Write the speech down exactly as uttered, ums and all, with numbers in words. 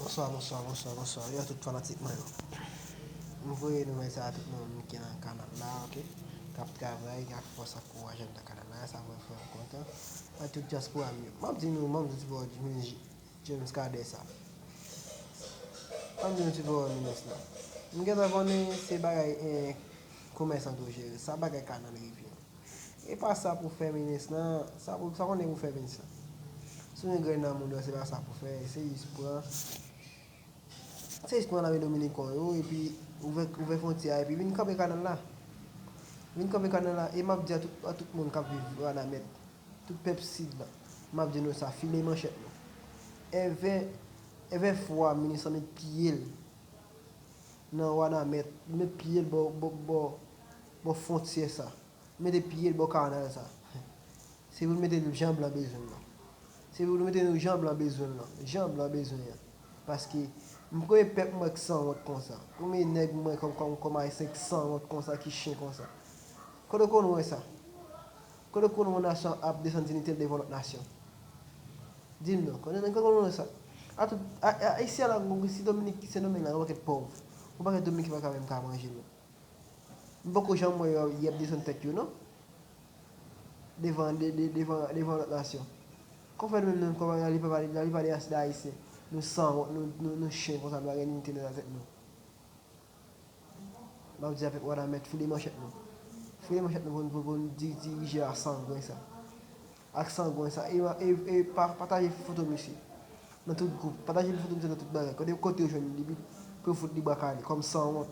Bonswa, bonswa, bonswa, bonswa. Yo, tout fanatik mwen yo. M voye nouvèl sa a tout moun ki nan kanal la, oke? K ap travay, k ap fòs ak kouraj anndan kanal la, sa mwen fè m kontan. Ak tout dyaspora m yo. M ap di nou, m ap di bò James Cadet sa. M ap di nou ti bò minis la. M gentan konnen se bagay eh, komèsan tou jere. Sa bagay kanal revyen. E pa sa pou fè minis lan, sa pou sa konnen pou fè minis lan. Si w gen grenn nan moun yo, se pa sa pou fè, se jis pran se jis pran lame dominiken yo epi ouvè ouvè fwontyè a epi vin kanpe kanal la. Vin kanpe kanal la e m ap di a tout a tout moun k ap viv Wanament, tout pèp sid la, m ap di nou sa, file manchèt nou. Èvè èvè fwa minis lan met pye l nan Wanament, met pye l bò bò bò bò fwontyè sa. Mete pye l bò kanal sa. Se pou l mete nou jan blan bezwen l lan. Se pou l mete nou jan blan bezwen l lan. Jan blan bezwen an. Paske m premye pèp m wè k sanwont konsa. Premye nèg m wè kòm kòm kòm ayisyen k sanwont konsa, ki chen konsa. Kote w konn wè sa? Kote w konn wè yon nasyon ap desann diyite l devan lòt nasyon? Di m non. Kote kote w konn wè sa? A tout a- a- isi a la si Dominik Sendomeng la yon pakèt pòv. Yon pakèt Dominiken pa ka menm ka manje non. M poko janm wè yo y ap desann tèt yo non. Devan de, de, devan devan lòt nasyon. Kòman fè nou menm nou kòman la li pa pale la li pale de Ayisyen. Nou sanwont, nou nou nou chen konsa nou pa gen diyite nan tèt nou. M ap di avèk Wanament file manchèt nou. File manchèt nou pou nou pou nou di- dirije a sangwen sa. Ak sangwen sa. E, e, e pa- pataje foto misye. Nan tout gwoup. Pataje foto misye nan tout bagay. Kote kote yo jwenn li pou yo fout li baka li. Kòm sanwont.